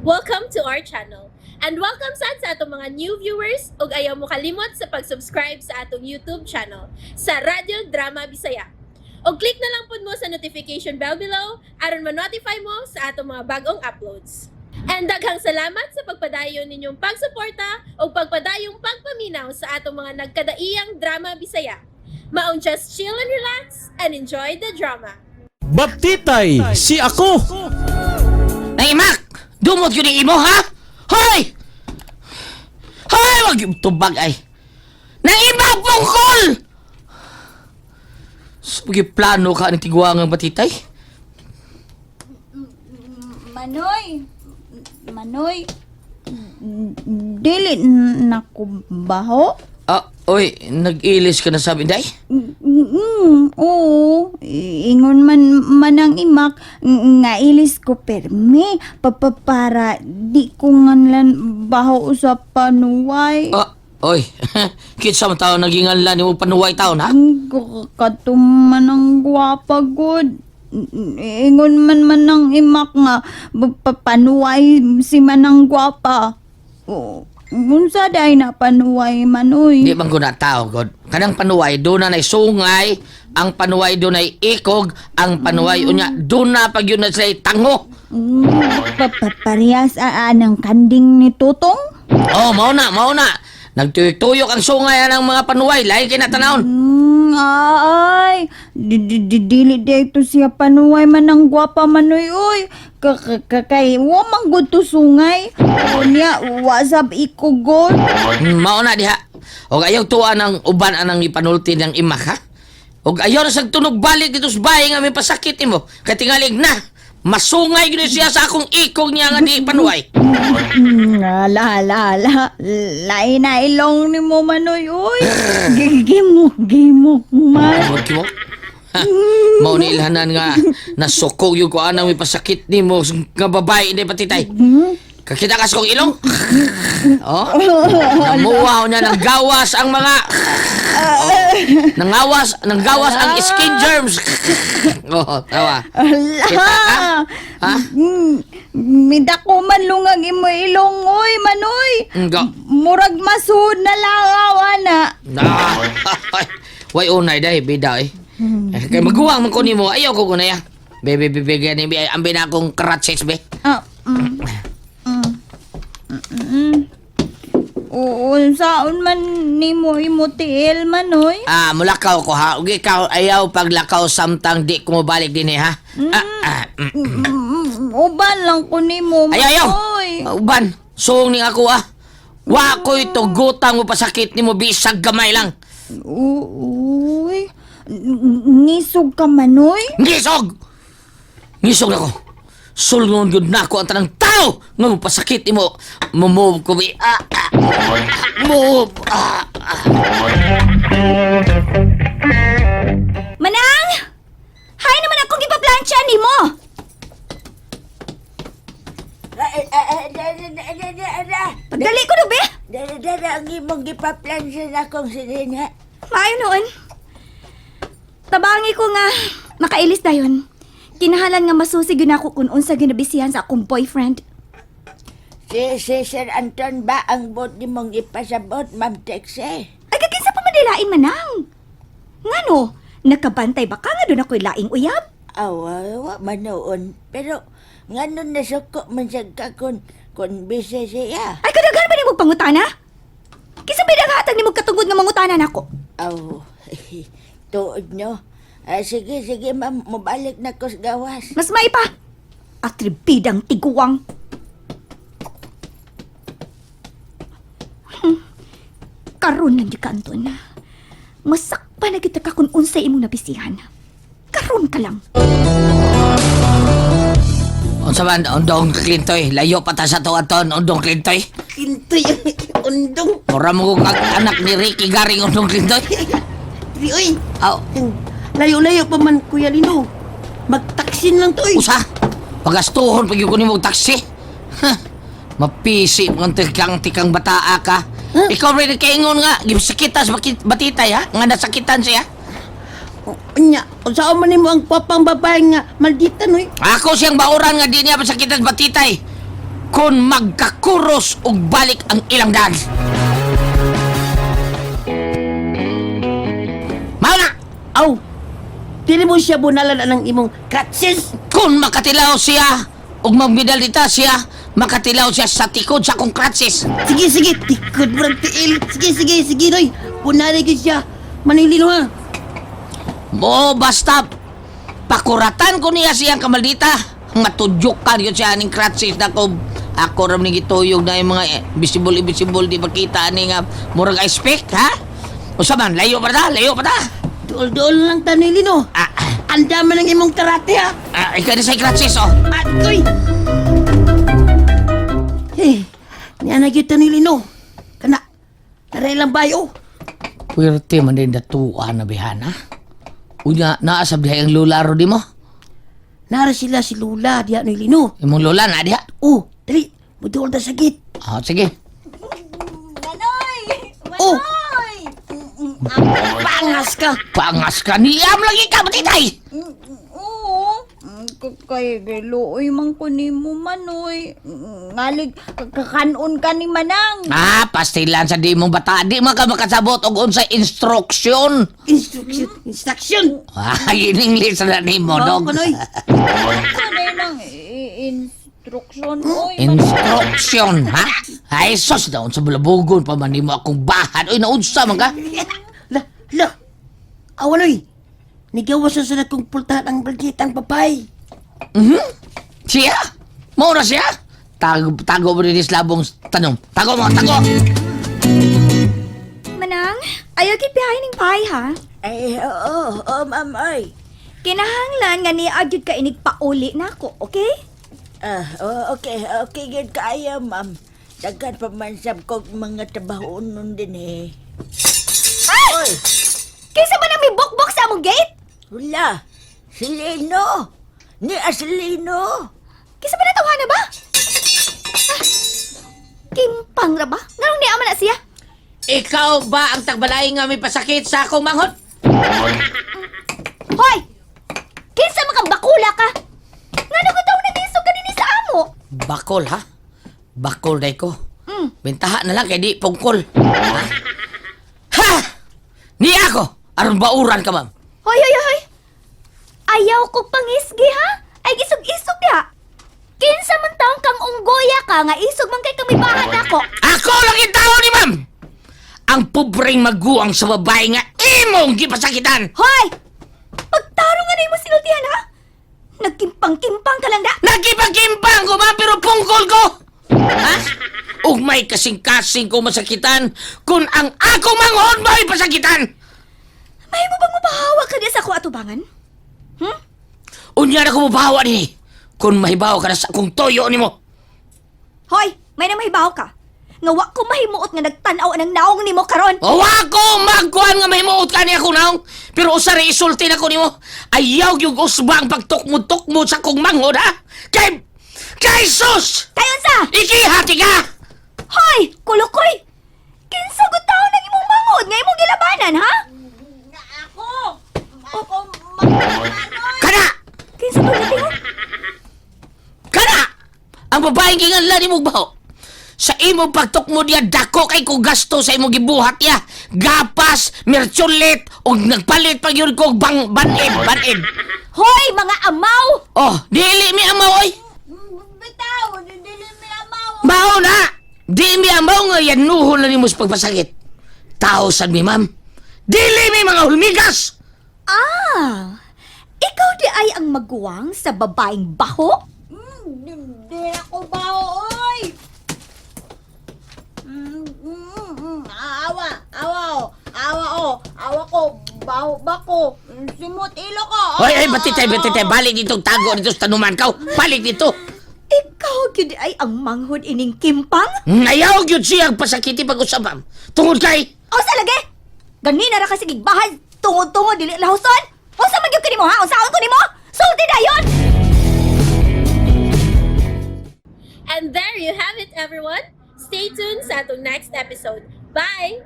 Welcome to our channel. And welcome sad sa atong mga new viewers ug ayaw mo kalimot sa pag-subscribe sa atong YouTube channel sa Radyo Drama Bisaya. Og click na lang pud mo sa notification bell below aron ma-notify mo sa atong mga bagong uploads. And daghang salamat sa pagpadayon ninyong pagsuporta ug pagpadayong pagpaminaw sa atong mga nagkadaiyang drama Bisaya. Maong just chill and relax and enjoy the drama. Batitay si ako. Naimak! Dumot yun ang imo, ha? Hoy! Hoy! Wag yung tubag ay. Naimak pungkol! So, plano ka ng tiguangang batitay? Manoy! Manoy! Dili na ko baho? Ah, oy, nag-ilis ka na sabi, day? Oo. Ingon man manang imak nga ilis ko permi papa para di ko nganlan baho sa panuway. Ah, oy, kitsa mo tao naging anlan ni mo panuway taon, ha? Katuman ang gwapa gud. Ingon man manang imak nga panuway si manang gwapa. Oo. Unsa day na panuway manoy? Di man ko na tao, God. Kanang panuway, doon na na'y sungay, ang panuway doon ay ikog, ang panuway, unya, doon na pag yun na sila'y tango. Parehas ng kanding ni Tutong? Oh, mao na, mao na. Nagtuyok-tuyok ang sungay ang mga panuway, lahi kay natanawon. Ay, dili dito siya panuway man ang gwapa manoy oy. Kakay, wa man gud to sungay. Unya, wasab ikugod. Mao na diha. Og ayaw tuwa ng uban anang ipanulti ng imak ha. Og ayaw na sa tunog balik dito sa bahay nga may pasakit imo. Kay tingalig na. Masungay gyud siya sa akong ikog niya nga di panuway. Ala, ala, ala. Lain na ilong ni mo manoy oy. Gimok, gimok man. Amot kimo. Ha, mao ni ilhanan nga nasukog yung ko anang may pasakit nimo nga babae hindi patitay. Kakita ka sa kong ilong? Oh? Namuha niya ng gawas ang mga oh, nangawas, nanggawas ang skin germs. Oh, tawa. Ala. Kita ka? Ha? Midako man lungag imo ilong oy manoy. Nga. Murag masud na langaw ana. Na. Way unay dai bida eh. Eh, kay maguwang man ko nimo, ayaw ko kunaya. Bebe bebe gani be ambi na akong crutches be. Ah, Oo, saon man nimo imo tiil manoy? Ah, mulakaw ko ha. Ug ikaw ayaw paglakaw samtang di ko mobalik dinhi ha. Ah, ah. Uban lang ko nimo Ayaw, ayaw. manoy. Ah, uban, suong ning ako ah. Wa ko'y tugutang mo pasakit nimo bisag gamay lang. Uy, nisog ka manoy? Ngisog! Ngisog ako. Sulngon gyud nako ang tanang tao nga mo pasakit nimo. Move ko bi. Ah, ah. Move. Ah, ah. Manang! Hay naman akong gipaplantsa nimo. Pagdali ko no be. Dara, ang imong gipaplansya na akong sinina. Maayo noon. Tabangi ko nga makailis dayon. Kinahalan nga masusi gyud ako kung unsa ginabisihan sa akong boyfriend. Si Sir Anton ba ang bot ni mong ipasabot, Ma'am Texe? Ay kakinsa pa man lain manang. Ngano, nakabantay ba ka nga doon ako'y laing uyab? Awa, wa manoon. Pero, ngano nasuko man siya ka kung busy siya? Ay kadaghan ba nimo pangutana? Kinsa ba hatag nimo katungod nga mangutana nako? Aw, tuod no. Ah, sige, sige, ma'am. Mabalik na ko sa gawas. Mas may pa. Atribidang tiguang. Karon lang di ka, Anton. Masakpa na kita ka kung unsay imong nabisihan. Karon ka lang. Unsa man undong Clintoy, layo pa ta sa to aton undong Clintoy. Kintoy undong. Mura mo kag anak ni Ricky Garing undong Clintoy. Di oy. Aw, Layo-layo pa man Kuya Lino. Magtaksin lang to oy. usa. Pagastuhon pag ko nimo og taxi. Ha. Mapisi mo ang tikang-tikang bataa ka. Ikaw rin kaingon nga, gisakitan sa batitay ha, nga nasakitan siya. Unya, unsaon man nimo ang kwapang babae nga maldita noy? Ako siyang bauran nga di niya pasakitan sa batitay. Kung magkakuros og balik ang ilang daan. Mao na! Aw! Dili mo siya bunalan anang imong crutches. Kung makatilaw siya ug magmedalita siya, makatilaw siya sa tikod sa akong crutches. Sige, sige, tikod mo ng tiil. Sige, sige, sige, Noy. Bunalay ko siya. Manoy Lino, ha? Mo basta pakuratan ko niya siyang kamaldita. Matudyok ka yun siya aning crutches na ko. Ako ram ni gituyog na yung mga visible invisible di makita ani nga murag ice pick, ha? Usa man, layo pa ta, layo pa ta. Dool-dool lang ta, Noy Lino. Ah, ah, Anda man ang imong karate, ha? ah, ikaw na sa crutches, oh. Akoy! Eh, niya na gyud ta, Noy Lino. Kana, naray lang bayo. Puwerte man din datuan na bihana. Unya, naa sa bihay ang lula ro di mo. Nara sila si Lula, diya, Noy Lino. Imong lola na diha. Oh, dali, muduol ta sa gate. Ah, sige. Manoy! Oh! Manoy! Pangas ka! Pangas ka niyam lagi ka matitay. Oo. Kay luoy man ko nimo Manoy. Ngalig kakanon ka ni Manang. Ah, pastilan sa di mong bata. Di man ka makasabot og unsay instruction. Instruction! Instruction! Ah, in English na nimo, Mao dog. ko, Noy. Ano nang instruction oy Manoy. Instruction, ha? Ay, sus, daon sa bulabugon pa man nimo akong bahan. Uy, naunsa man ka? La, la! Awa, Noy! Nigawas na sa kong pultahan ang balgitang papay. Siya? Mao na siya? Tago, tago mo din labong tanong. Tago mo, tago! Manang, ayaw gid biyahe ning pay ha. Ay, oo, oo, ma'am, oy. Kinahanglan nga niya gyud ka inig pauli nako, okay? Ah, oo, okay, okay, gyud kaayo, ma'am. Daghan pa man sab kog mga trabaho nun din eh. Oy, Kinsa man ang mibokbok sa among gate? wala. Si Lino. Ni Aslino. Kinsa ba natawa na ba? Ah, kimpang ra ba? Nganong niya man na siya? Ikaw ba ang tagbalay nga may pasakit sa akong manghod? Hoy! Kinsa man kang bakula ka? Ngano ko daw nag-isog kanini sa amo? Bakol, ha? Bakol day ko. Bentaha na lang kay di pungkol. Ha? Ha! Ni ako! Aron bauran ka, ma'am. Hoy, hoy, hoy! Ayaw ko pangisgi ha? Ay isog-isog ya. Kinsa man taong kang unggoya ka nga isog man kay kami bahan ako. Ako lang yung tao ni ma'am! Ang pobreng maguang sa babae nga imong gipasakitan! Hoy! Pagtarong nga na imo sinultihan ha? Nagkimpang-kimpang ka lang da. Nagipagimbang ko, ma'am, pero pungkol ko! Ha? Ug may kasing-kasing ko masakitan kung ang akong manghod mo'y pasakitan! May mo bang mapahawa ka niya sa ako atubangan? Unya na ko mabawa ni kung mahibaw ka na sa akong toyo nimo. Hoy, may na mahibaw ka. Nga wa ko mahimuot nga nagtan-aw anang naong nimo karon. O wa ko magkuhan nga mahimuot ka niya akong naong, pero usa ra isulti na ko nimo. Ayaw yung usba ang pagtukmod-tukmod sa akong manghod, ha? Kay... Kay sus! Kayon sa! Ikihati ka! Hoy, kulukoy! Kinsa gud taon ang imong manghod nga imong gilabanan, ha? Kana! Kinsa to nito? Kana! Ang babaeng ginganlan nimo baho. Sa imong pagtukmod niya, dako kay ko gasto sa imong gibuhat niya. Gapas, merchulit, og nagpalit pag yun ko bang banib, banib. Hoy, mga amaw! Oh, dili mi amaw oy. Bitaw, dili mi amaw. Mao na! Di mi amaw nga yanuhon na nimo sa pagpasakit. Tao sad mi, ma'am. Dili mi mga hulmigas! Ah, ikaw di ay ang maguwang sa babaeng baho? Hindi ako baho, oy! Awa, awa, oh. Awa, oh. Awa ko, baho ba ko? Simot ilo ko. Hoy, ay, batitay, batitay. Balik dito, tago dito sa tanuman ka. Balik dito. Ikaw gyud ay ang manghod ining kimpang? Ngayaw gyud siya ang pasakiti pag-usap, ma'am. Tungod kay... O sa lagi! Ganina ra kasi gigbahan, tungod-tungod dili lahuson. Unsa man gyud kanimo ha? Unsaon ko nimo? Sulti dayon! And there you have it, everyone. Stay tuned sa atong next episode. Bye!